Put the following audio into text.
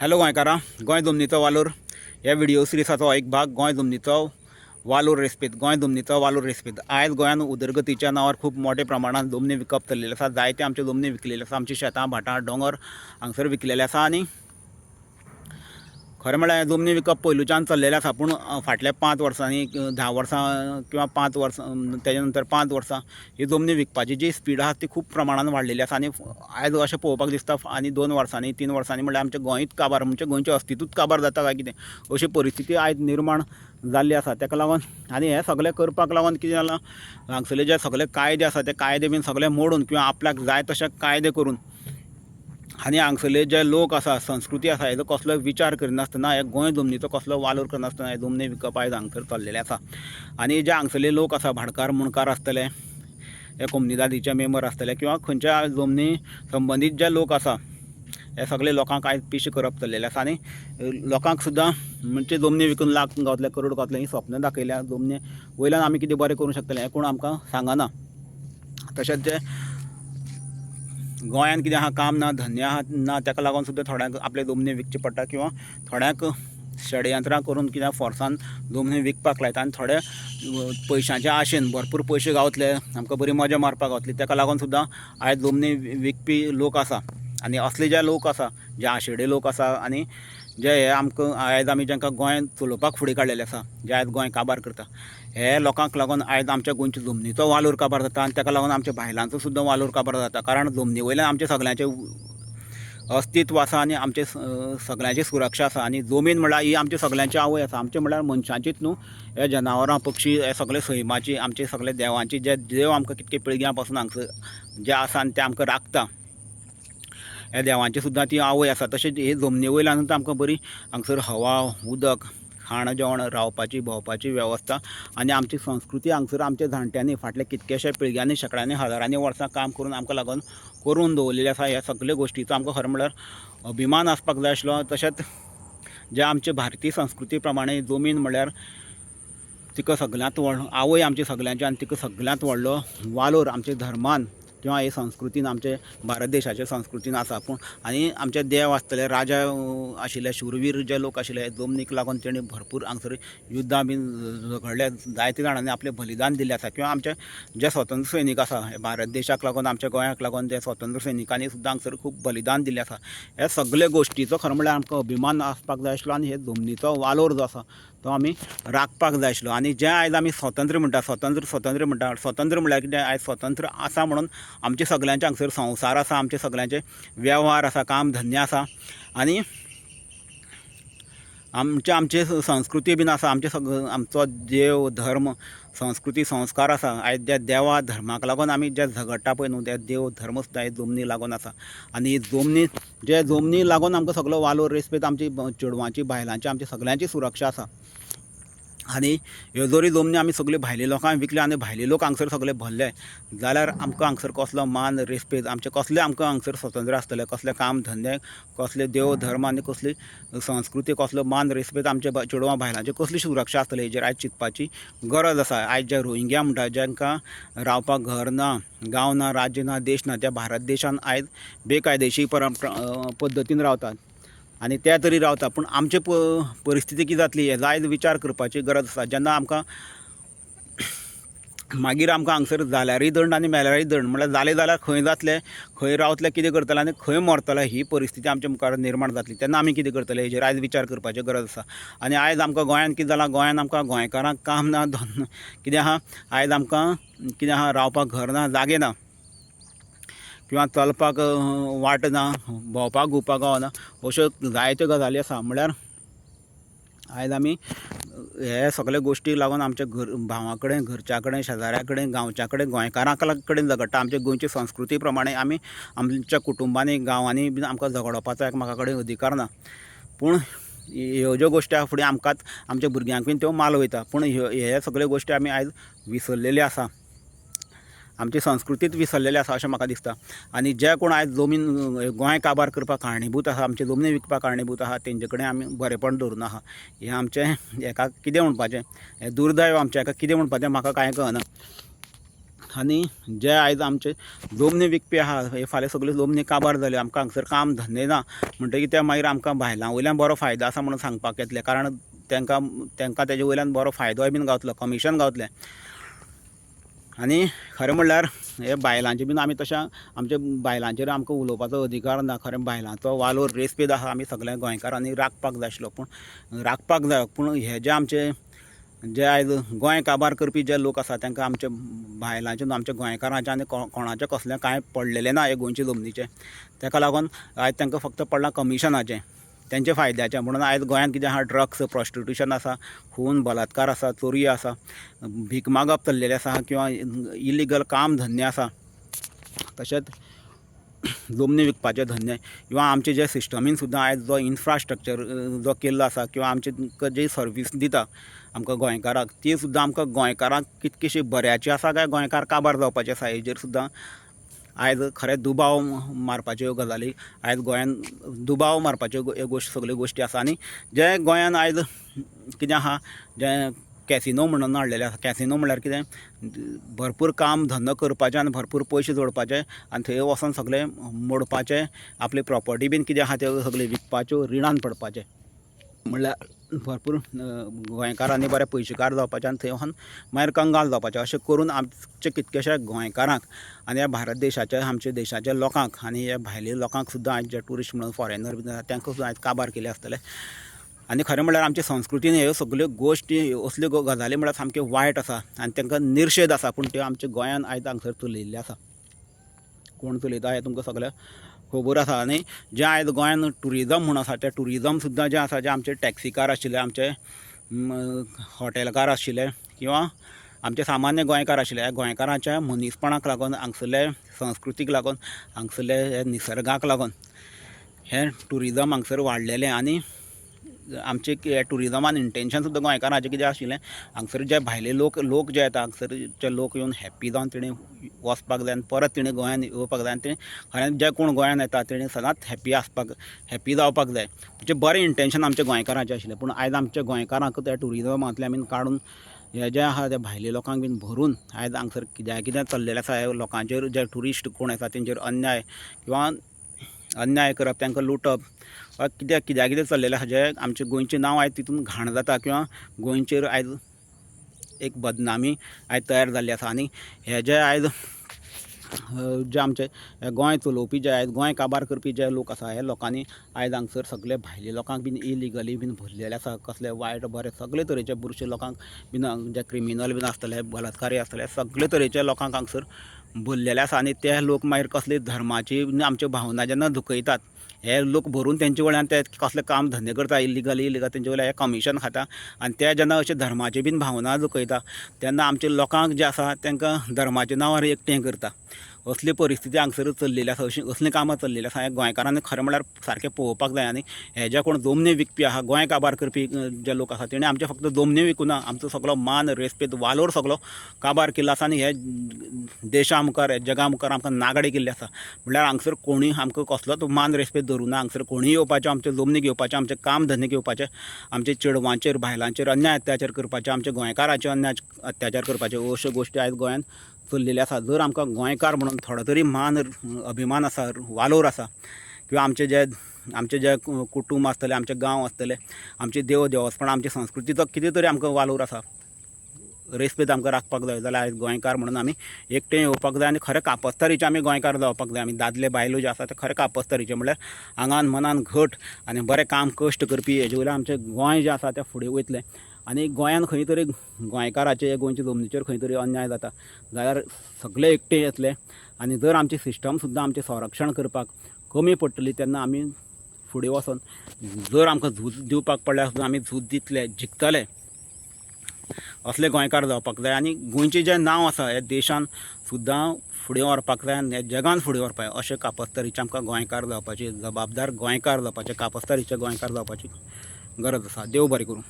Hello गोंयकारां, गोंय जमनीचो वालोर ह्या व्हिडिओ सिरिसाचो एक भाग गोंय जमनीचो वालोर रेस्पेद. गोंय जमनीचो वालोर रेस्पेद. आयज गोंयांत उदरगतीच्या नांवार खूब मोठ्या प्रमाणांत जमनी विकप चल्लेलें आसा. जायते आमच्यो जमनी विकलेल्यो आसा. आमचीं शेतां भाटां दोंगर हांगसर विकलेले आसा. आनी खरें म्हळ्यार जमनी विकप पयलुच्यान चल्लेलें आसा, पूण फाटल्या 5 वर्सांनी, 10 वर्सां किंवा 5 वर्सां, तेज्या नंतर 5 वर्सां ही जमनी विकपाची जी स्पीड आसा ती खूब प्रमाणान वाडलेली आसा. आनी आयज अशें पळोवपाक दिसता आनी 2 वर्सांनी 3 वर्सांनी म्हणल्यार आमचें गोंयूच काबार, म्हणजे गोंयचें अस्तित्वूच काबार जाता काय कितें अशी परिस्थिती आयज निर्माण जाल्ली आसा. ताका लागून आनी हें सगळें करपाक लागून कितें जालां, हांगसरले जे सगळे कायदे आसा ते कायदे बीन सगळे मोडून किंवा आपल्याक जाय तशे कायदे करून आनी हांगसरले जे लोक आसा, संस्कृती आसा, हेजो कसलो विचार करिनासतना, हे गोंय जमनीचो कसलो वालोर करनासतना हे जमनी विकप आयज हांगसर चल्लेलें आसा. आनी जे हांगसरले लोक आसा, भाटकार मुणकार आसतले, हे कोमुनिदादीचे मेंबर आसतले किंवा खंयच्या जमनी संबंदीत जे लोक आसा, हे सगळे लोकांक आयज पिशे करप चल्लेलें आसा. आनी लोकांक सुद्दां म्हणजे जमनी विकून लाख गावतले, करोड गावतले ही स्वप्नां दाखयल्या. जमनी वयल्यान आमी कितें बरें करूंक शकतले हें कोण आमकां सांगना. तशेंच जे गोंयांत कितें आहा, काम ना, धंदे आहा ना, ताका लागून सुद्दां थोड्यांक आपले जमनी विकचे पडटा किंवा थोड्यांक षडयंत्रां करून कितें फोर्सान जमनी विकपाक लायता. आनी थोडे पयशांच्या आशेन भरपूर पयशे गावतले, आमकां बरी मजा मारपाक गावतली, ताका लागून सुद्दां आयज जमनी विकपी लोक आसा. आनी असले जे लोक आसा, जे आशेडे लोक आसा आनी जे हे आमकां आयज आमी जांकां गोंय चलोवपाक फुडें काडलेले आसा, जे आयज गोंय काबार करता, हे लोकांक लागून आयज आमच्या गोंयच्या जमनीचो वालोर काबार जाता. आनी ताका लागून आमच्या बायलांचो सुद्दां वालोर काबार जाता, कारण जमनी वयल्यान आमचें सगळ्यांचें अस्तित्व आसा आनी आमचें सगळ्यांची सुरक्षा आसा. आनी जमीन म्हळ्यार ही आमच्या सगळ्यांची आवय आसा. आमचें म्हळ्यार मनशांचीच न्हू, हे जनावरां, पक्षी, हे सगळे सैमाची, आमचे सगळे देवांची, जे देव आमकां कितके पिळग्यां पासून हांगसर जे आसा आनी ते आमकां राखता, ह्या देवांची सुद्दां ती आवय आसा. तशेंच हे जमनी वयल्यान आमकां बरी हांगसर हवा, उदक, खाण जेवण, रावपाची भोंवपाची वेवस्था आनी आमची संस्कृती हांगसर आमच्या जाणट्यांनी फाटल्या कितक्याश्या पिळग्यांनी, शेंकड्यांनी, हजारांनी वर्सां काम करून आमकां लागून करून दवरलेली आसा. ह्या सगल्या गोश्टीचो आमकां खरें म्हळ्यार अभिमान आसपाक जाय आशिल्लो. तशेंच जे आमचे भारतीय संस्कृती प्रमाणे जमीन म्हळ्यार तिका सगल्यांत व्हड आवय आमची सगल्यांची आनी तिका सगल्यांत व्हडलो वालोर आमच्या धर्मान किंवा हे संस्कृतीन, आमचे भारत देशाचे संस्कृतीन आसा. पूण आनी आमचे देव आसतले, राजा आशिल्ले, शुरवीर जे लोक आशिल्ले, जमनीक लागून तेणी भरपूर हांगसर युद्धां बीन झगडले, जायते जाणांनी आपलें बलिदान दिल्लें आसा. किंवा आमचे जे स्वतंत्र सैनीक आसा, हे भारत देशाक लागून, आमच्या गोंयाक लागून जे स्वतंत्र सैनिकांनी सुद्दां हांगसर खूब बलिदान दिल्लें आसा. ह्या सगळे गोश्टीचो खरें म्हळ्यार आमकां अभिमान आसपाक जाय आशिल्लो आनी हे जमनीचो वालोर जो आसा तो आमी राखपाक जाय आशिल्लो. आनी जें आयज आमी स्वतंत्र म्हणटा, स्वतंत्र स्वतंत्र म्हणटा, स्वतंत्र म्हणल्यार कितें, आयज स्वतंत्र आसा म्हणून आमचे सगल्यांचे हांगसर संवसार आसा, आमचे सगल्यांचे वेव्हार आसा, काम धंदे आसा आनी आमचे आमचे संस्कृती बीन आसा. आमचे सगळे आमचो देव, धर्म, संस्कृती, संस्कार आसा. आयज ज्या देवा धर्माक लागून आमी जे झगडटा पळय न्हू, ते देव धर्म सुद्दां हे जमनी लागून आसा. आनी ही जमनी, जे जमनी लागून आमकां सगळो वालोर, रेस्पेद, आमची चेडवांची, बायलांची, आमची सगल्यांची सुरक्षा आसा. आनी ह्यो जरी जमनी आमी सगल्यो भायले लोकांक विकल्यो आनी भायले लोक हांगसर सगळे भरले जाल्यार आमकां हांगसर कसलो मान, रेस्पेद, आमचें कसलें आमकां हांगसर स्वतंत्र आसतलें, कसलें काम धंदे, कसले देव धर्म आनी कसली संस्कृती, कसलो मान रेस्पेद, आमच्या चेडवां बायलांची कसली सुरक्षा आसतली, हेजेर आयज चिंतपाची गरज आसा. आयज जे रोहिंग्या म्हणटा, जांकां रावपाक घर ना, गांव ना, राज्य ना, देश ना, त्या भारत देशान आयज बेकायदेशीर पद्दतीन रावतात आनी ते तरी रावता, पूण आमचे परिस्थिती कितें जातली हेजो आयज विचार करपाची गरज आसा. जेन्ना आमकां मागीर आमकां हांगसर जाल्यारय दंड आनी मेल्यारय दंड, म्हणल्यार जालें जाल्यार खंय जातलें, खंय रावतले, कितें करतले आनी खंय मरतले, ही परिस्थिती आमच्या मुखार निर्माण जातली. तेन्ना आमी कितें करतले हेजेर आयज विचार करपाची गरज आसा. आनी आयज आमकां गोंयांत कितें जालां, गोंयांत आमकां गोंयकारांक काम ना, धंदो कितें आहा, आयज आमकां कितें आहा, रावपाक घर ना, जागे ना, किंवा चलपाक वाट ना, भोंवपाक घुंवपाक गावना, अश्यो जायत्यो गजाली आसा. म्हणल्यार आयज आमी हे सगळे गोश्टीक लागून आमच्या घर भावां कडेन, घरच्या कडेन, शेजाऱ्या कडेन, गांवच्या कडेन, गोंयकारां कडेन झगडटा. आमच्या गोंयचे संस्कृती प्रमाणे आमी आमच्या कुटुंबांनी, गांवांनी बीन आमकां झगडपाचो एकामेका कडेन अधिकार ना. पूण ह्यो ज्यो गोश्टी आसा फुडें आमकांच, आमच्या भुरग्यांक बीन त्यो माल वयता. पूण ह्यो हे सगळ्यो गोश्टी आमी आयज विसरलेले आसा, आमची संस्कृतीच विसरलेली आसा अशें म्हाका दिसता. आनी जे कोण आयज जमीन गोंय काबार करपाक कारणीभूत आसा, आमची जमनी विकपाक कारणीभूत आसा, तेंचे कडेन आमी बरेपण दवरून आसा. हें आमचें हेका कितें म्हणपाचें, हें दुर्दैव आमचें, हेका कितें म्हणपाचें म्हाका कांय कळना. आनी जे आयज आमचे जमनी विकपी आहा, हे फाल्यां सगल्यो जमनी काबार जाल्यो, आमकां हांगसर काम धंदे ना म्हणटकीर ते मागीर आमकां बायलां वयल्यान बरो फायदो आसा म्हणून सांगपाक येतलें. कारण तांकां तांकां तेजे वयल्यान बरो फायदोय बीन गावतलो, कमिशन गावतलें. आनी खरें म्हणल्यार हे बायलांचे बीन आमी तशें आमच्या बायलांचेर आमकां उलोवपाचो अधिकार ना. खरें बायलांचो वालोर रेस्पेद आहा, आमी सगल्या गोंयकारांनी राखपाक जाय आशिल्लो, पूण राखपाक जाय. पूण हे जे आमचे जे आयज गोंय काबार करपी जे लोक आसा तांकां आमच्या बायलांचे, आमच्या गोंयकारांचें आनी कोणाचें कसलें कांय पडलेलें ना हे गोंयचे जमनीचें. ताका लागून आयज तांकां फक्त पडलां कमिशनाचें, तेंच्या फायद्याचें. म्हणून आयज गोंयांत कितें आहा, ड्रग्स, प्रोस्टिट्यूशन आसा, खून, बलात्कार आसा, चोरी आसा, भीक मागप चल्लेलें आसा किंवां इलिगल काम धंदे आसा, तशेंच जमनी विकपाचे धंदे किंवां आमचे जे सिस्टमीन सुद्दां आयज जो इन्फ्रास्ट्रक्चर जो केल्लो आसा किंवां आमचे जी सर्वीस दिता आमकां गोंयकारांक, ती सुद्दां आमकां गोंयकारांक कितकीशी बऱ्याची आसा काय गोंयकार काबार जावपाचे आसा हेजेर सुद्दां आयज खरें दुबाव मारपाच्यो गजाली आयज गोंयान दुबाव मारपाच्यो ह्यो गोश्टी सगल्यो गोश्टी आसा. आनी जे गोंयान आयज कितें आहा, जें कॅसिनो म्हणून हाडलेलें आसा, कॅसिनो म्हणल्यार कितें, भरपूर काम धंदो करपाचें आनी भरपूर पयशे जोडपाचे आनी थंय वचोन सगळें मोडपाचें, आपली प्रोपर्टी बीन कितें आहा त्यो सगळ्यो विकपाच्यो, रिणान पडपाचें. म्हणल्यार भरपूर गोंयकारांनी बरे पयशेकार जावपाचें आनी थंय वचोन मागीर कंगाल जावपाचें. अशें करून आमचे कितकेशे गोंयकारांक आनी ह्या भारत देशाच्या, आमच्या देशाच्या लोकांक आनी ह्या भायल्या लोकांक सुद्दां आयज जे ट्युरिस्ट म्हणून फॉरेनर बीन आसा तांकां सुद्दां आयज काबार केले आसतले. आनी खरें म्हणल्यार आमचे संस्कृतीन ह्यो सगल्यो गोश्टी, असल्यो गजाली म्हणल्यार सामक्यो वायट आसा आनी तांकां निर्शेद आसा. पूण त्यो आमच्या गोंयान आयज हांगसर चलयल्ल्यो आसा. कोण चलयता हें तुमकां सगळ्यांक खबर आसा. आनी जें आयज गोंयान ट्युरिजम म्हूण आसा तें ट्युरिजम सुद्दां जें आसा, जें आमचे टॅक्सीकार आशिल्ले, आमचे हॉटेलकार आशिल्ले किंवां आमचे सामान्य गोंयकार आशिल्ले, ह्या गोंयकारांच्या मनीसपणाक लागून, हांगसरले संस्कृतीक लागून, हांगसरले निसर्गाक लागून हें ट्युरिजम हांगसर वाडलेलें. आनी आमचें हें ट्युरिजमान इंटेंशन सुद्दां गोंयकारांचें कितें आशिल्लें, हांगसर जे भायले लोक लोक जे येता हांगसरचे लोक येवन हॅप्पी जावन तेणी वचपाक जाय आनी परत तेणी गोंयान येवपाक जाय. आनी तेणी खरेंच जे कोण गोंयान येता तेणी सदांच हॅप्पी आसपाक, हॅप्पी जावपाक जाय. म्हणजे बरें इंटेंशन आमच्या गोंयकारांचें आशिल्लें. पूण आयज आमच्या गोंयकारांक त्या ट्युरिजमांतल्यान बीन काडून हे जे आहा ते भायले लोकांक बीन भरून आयज हांगसर कित्याक कितें चल्लेलें आसा. हे लोकांचेर जे ट्युरिस्ट कोण येता तेंचेर अन्याय किंवां अन्याय करप, तांकां लुटप वा कित्याक कित्याक कितें चल्लेलें आसा, जें आमचें गोंयचें नांव आयज तितून घाण जाता किंवां गोंयचेर आयज एक बदनामी आयज तयार जाल्ली आसा. आनी हे जे आयज जे आमचे गोंय चलोवपी, जे आयज गोंय काबार करपी जे लोक आसा, हे लोकांनी आयज हांगसर सगळे भायले लोकांक बीन इलिगली बीन भरलेले आसा. कसले वायट बरे सगळे तरेचे बुरशे लोकांक बीन, जे क्रिमिनल बीन आसतले, बलात्कारी आसतले, सगळे तरेचे लोकांक हांगसर भरलेले आसा. आनी ते लोक मागीर कसले धर्माची आमच्यो भावना जेन्ना दुखयतात, हे लोक भरून तेंचे वयल्यान ते कसले काम धंदे करता इलिगली, इलिगल तेंचे वयल्यान हे कमिशन खाता. आनी ते जेन्ना अशे धर्माची बीन भावना दुखयता तेन्ना आमच्या लोकांक जे आसा तांकां धर्माच्या नांवार एकठांय करता. असली परिस्थिती हांगसर चल्लेली आसा, अशीं असलीं कामां चल्लेलीं आसा. हें गोंयकारांनी खरें म्हणल्यार सारकें पळोवपाक जाय. आनी हे जे कोण जमनी विकपी आहा, गोंय काबार करपी जे लोक आसा, तेणी आमचे फक्त जमनी विकूना, आमचो सगळो मान रेस्पेद वालोर सगळो काबार केल्लो आसा. आनी हे देशा मुखार, जगा मुखार आमकां नागडे केल्ले आसा. म्हणल्यार हांगसर कोणूय आमकां कसलोच मान रेस्पेद धरूना. हांगसर कोणूय येवपाचें, आमचे जमनी घेवपाचें, आमचे काम धंदे घेवपाचे, आमचे चेडवांचेर बायलांचेर अन्याय अत्याचार करपाचे, आमच्या गोंयकारांचेर अन्याय अत्याचार करपाचे, अश्यो गोश्टी आयज गोंयांत चल्लेले आसा. जर आमकां गोंयकार म्हणून थोडो तरी मान अभिमान आसा, वालोर आसा, किंवां आमचे जे कुटूंब आसतलें, आमचे गांव आसतले, आमचे देव देवस्पणां, आमची संस्कृतीचो कितें तरी आमकां वालोर आसा, रेस्पेद आमकां राखपाक जाय जाल्यार आयज गोंयकार म्हणून आमी एकठांय येवपाक जाय आनी खरें कापस्तारीचे आमी गोंयकार जावपाक जाय. आमी दादले बायलो जे आसा ते खरें कापस्तारीचे, म्हणल्यार आंगान मनान घट आनी बरें काम कश्ट करपी. हेजे वयल्यान आमचें गोंय जें आसा तें फुडें वयतलें. आनी गोंयान खंय तरी गोंयकाराचे, गोंयचे जमनीचेर खंय तरी अन्याय जाता जाल्यार सगळे एकठांय येतले. आनी जर आमची सिस्टम सुद्दां आमचें संरक्षण करपाक कमी पडटली तेन्ना आमी फुडें वचोन जर आमकां झूज दिवपाक पडल्यार सुद्दां आमी झूज दितले, जिखतले. असले गोंयकार जावपाक जाय. आनी गोंयचें जें नांव आसा हे देशान सुद्दां फुडें व्हरपाक जाय आनी जगान फुडें व्हरपाक जाय. अशें कापस्तारीचे आमकां गोंयकार जावपाची, जबाबदार गोंयकार जावपाचे, कापस्तारीचे गोंयकार जावपाची गरज आसा. देव बरें करूं.